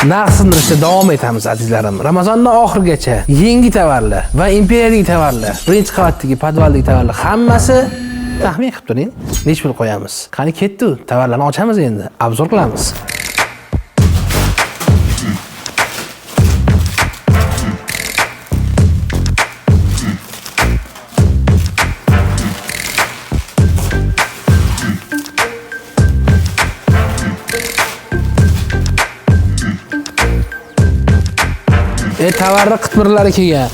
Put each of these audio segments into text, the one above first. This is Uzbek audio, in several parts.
Narx sindirishda davom etamiz, azizlarim. Ramazonning oxirigacha yangi tovarlar va imperiyadagi tovarlar, birinchi qavatdagi, podvaldagi tovarlar hammasi taxmin qilib turing. Nech pul qo'yamiz? Qani ketdi, tovarlarni ochamiz endi, обзор qilamiz. Tovarni qitmirlari kelgan.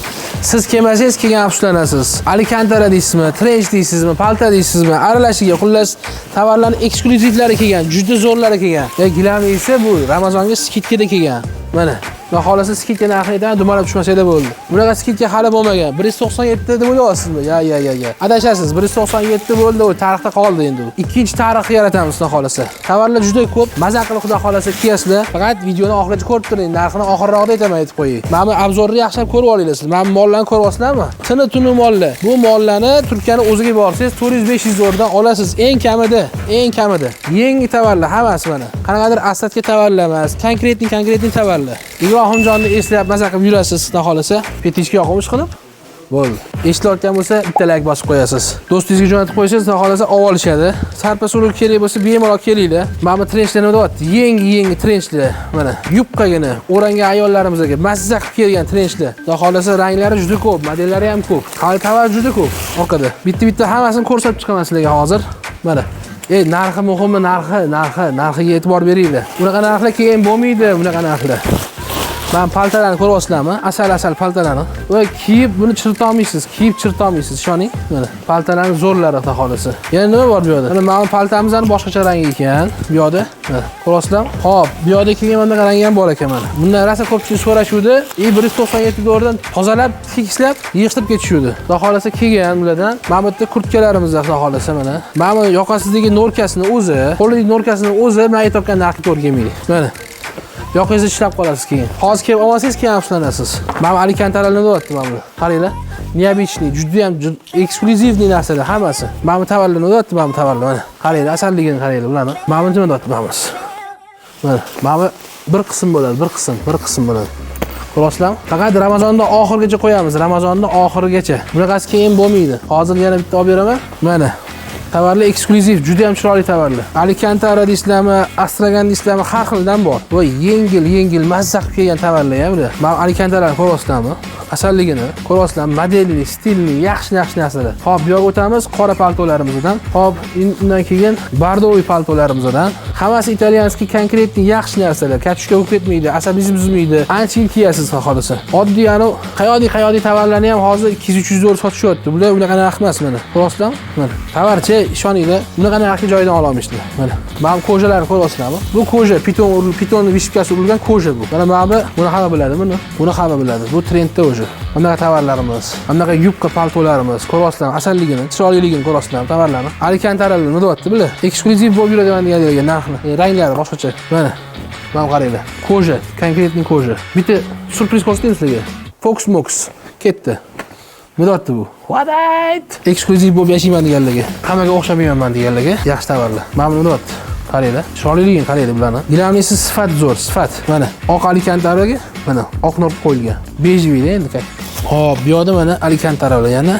Siz kelmasangiz kelgan afsuslanasiz. Alikantara deysizmi, trench deysizmi, palta deysizmi, aralashiga xullas tovarlarning eksklyuzivlari kelgan, juda zo'rlari kelgan. Gilam esa bu Ramazonga скидка da kelgan. Mana, xudo xohlasa скидка narxini aytaman, dumalab tushmasanglar bo'ldi. Bunaqa скидка hali bo'lmagan. 197 deb o'ylayapsizmi? Ya, ya, ya, ya. Adashasiz. 197 bo'ldi, u tarixda qoldi endi u. Ikkinchi tarixni yaratamiz xudo xohlasa. Tovarlar juda ko'p. Maza qilib xudo xohlasa kiyasizlar. Faqat videoni oxirigacha ko'rib turing. Narxini oxirroqda aytaman, aytib qo'ying. Mana bu обзор ni yaxshilab ko'rib olinglar siz. Mana bu mollarni ko'ryapsizlarmi? Tini tuni mollar. Bu mollarni Turkiyani o'ziga borsangiz 400-500 dollardan olasiz eng kamida, eng kamida. Yangi tovarlar hammasi mana. Qanaqadir asadga tovarlar emas, конкретный конкретный tovarlar. Ibrohimjonni eslab maza qilib yurasiz, xudo xohlasa. Petichka yoqimish qilib. Bo'ldi. Eshitilayotgan bo'lsa, bitta like bosib qo'yasiz. Do'stingizga jo'natib qo'ysangiz, xudo xohlasa olib olishadi. Sarpa suruv kerak bo'lsa, bemalol kelinglar. Mana bu trenchlar nima deyapti? Yangi-yangi trenchlar. Mana yupqagina o'rangan ayollarimizga mazza qilib kelgan trenchlar. Xudo xohlasa ranglari juda ko'p, modellari ham ko'p. Hali tovar juda ko'p orqada. Bitta-bitta hammasini ko'rsatib chiqaman sizlarga hozir. Mana. Narxi muhimi, narxi, narxi, narxiga e'tibor beringlar. Bunaqa narxlar keyin bo'lmaydi, bunaqa narxlar. Mana paltalarni ko'ryapsizlarmi? Asal-asal paltalarni. Va kiyib buni chirtolmaysiz, kiyib chirtolmaysiz, ishoning. Mana paltalarni zo'rlari xudo xohlasa. Yana nima bor bu yerda? Mana mana paltamizni boshqacha rangi ekan bu yerda. Mana ko'ryapsizlarmi? Xo'p, bu yerda keyin mana bunaqa rangi ham bor ekan mana. Bundan rosa ko'pchilik so'rashuvdi. 197 dollardan tozalab, tekislab, yig'ishtirib ketishuvdi. Xudo xohlasa kelgan bulardan. Mana bu yerda kurtkalarimiz xudo xohlasa mana. Mana bu yoqasidagi norkasini o'zi, qo'lidagi norkasini o'zi men aytayotgan narxga to'g'ri kelmaydi. Mana. Yoqingizni tishlab qolasiz keyin. Hozir kelib olmasangiz keyin afsuslanasiz. Mana bu Alcantaralarni deyapti mana bu. Qaranglar. Необычный, juda ham эксклюзивный narsalar hammasi. Mana bu tovarlarni deyapti, mana bu tovarlar mana. Qaranglar, asalligini qaranglar bularni. Mana bu nima deyapti mana bu. Mana, mana bu bir qism bo'ladi, bir qism, bir qism bo'ladi. Ko'rasizlarmi? Faqat Ramazonda oxirigacha qo'yamiz, Ramazonda oxirigacha. Bunaqasi keyin bo'lmaydi. Hozir yana bitta olib beraman. Mana. Tovarlar eksklyuziv, juda ham chiroyli tovarlar. Alikantara deysizlarmi, Astragan deysizlarmi, har xildan bor. Va yengil, yengil, mazza qilib kelgan tovarlar ham bular. Mana Alikantarani ko'ryapsizlarmi? Asalligini ko'ryapsizlarmi? Modelli, stilli, yaxshi-yaxshi narsalar. Xo'p, bu yoqqa o'tamiz qora paltolarimizdan. Xo'p, undan keyin бордовый paltolarimizdan. Hammasi итальянский, конкретный yaxshi narsalar. Катушка bo'lib ketmaydi, asabingizni buzmaydi. Ancha yil kiyasiz xohlasa. Oddiy anu qayodi tovarlarni ham hozir 200-300 dollar sotishyapti. Bular unaqa narx emas mana. Ko'ryapsizlarmi? Mana. Tovarchi ishoninglar, bunaqa narxga joyidan ola olmaysizlar. Mana. Mana bu кожа larni ko'ryapsizlarmi? Bu кожа, piton urilib, pitonni вышивка si urilgan кожа bu. Mana mana bu, buni hamma biladi buni. Buni hamma biladi. Bu trendda уже. Bunaqa tovarlarimiz, bunaqa yubka paltolarimiz, ko'ryapsizlarmi? Asalligini, chiroyliligini ko'ryapsizlarmi tovarlarni? Alcantaralar nima deyapti bular? Eksklyuziv bo'lib yuradigan degan narxni, ranglari boshqacha. Mana. Mana qaranglar. Кожа, конкретный кожа. Bitta syurpriz ko'rsataymi sizlarga? Fox Mox ketdi. Nima deyapti bu? What? Eksklyuziv bo'lib yashayman deganlarga, hammaga o'xshamayman deganlarga yaxshi tovarlar. Mana buni nima deyapti? Qaranglar, chiroyliligini qaranglar bularni. Gilamlisi sifat zo'r, sifat. Mana oq Alcantaraga, mana oq norka qo'yilgan. Бежевый endi kay. Xo'p, bu yoqda mana Alcantaralar yana.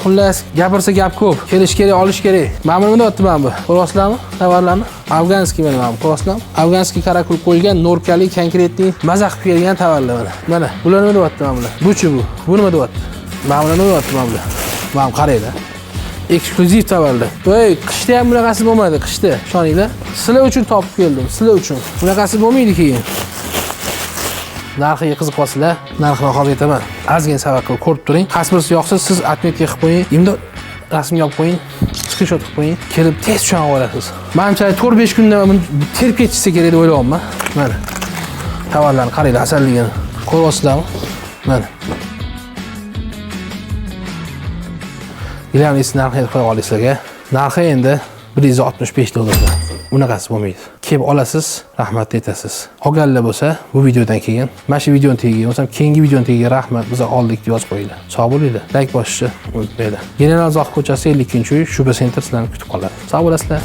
Xullas, gapirsa gap ko'p. Kelish kerak, olish kerak. Mana buni nima deyapti mana bu? Ko'ryapsizlarmi tovarlarni? Афганский mana mana bu, ko'ryapsizlarmi? Афганский каракуль qo'yilgan, norkali, конкретный, maza qilib kelgan tovarlar mana. Mana bular nima deyapti mana bular? Buchi bu. Bu nima deyapti? Mana bular nima deyapti mana bular? Mana bu qaranglar. Eksklyuziv tovarlar. Voy, qishda ham bunaqasi bo'lmadi, qishda. Ishoninglar. Sizlar uchun topib keldim, sizlar uchun. Bunaqasi bo'lmaydi keyin. Narxiga qiziq qolsizlar, narxini hozir aytaman. Ozgina sabr qilib ko'rib turing. Qaysi birisi yoqsa, siz отметка qilib qo'ying. Endi rasmga olib qo'ying, skrinshot qilib qo'ying. Kelib tez tushunib olasiz. Manimcha 4-5 kunda buni terib ketishsa kerak deb o'ylayapman. Mana. Tovarlarni qaranglar, asalligini. Ko'ryapsizlarmi? Mana. Gilamni narxini aytib qo'ya olasizlarga. Narxi endi 165 dollardan. Unaqasi bo'lmaydi. Kelib olasiz, rahmat aytasiz. Olganlar bo'lsa, bu videodan keyin, mana shu videoni tagiga, bo'lsam keyingi videoni tagiga rahmat, biz oldik deb yozib qo'yinglar. Sog' bo'linglar. Like bosishni unutmanglar. General Zohid ko'chasi 52-uy, Shuba Center sizlarni kutib qoladi. Sog' bo'lasizlar.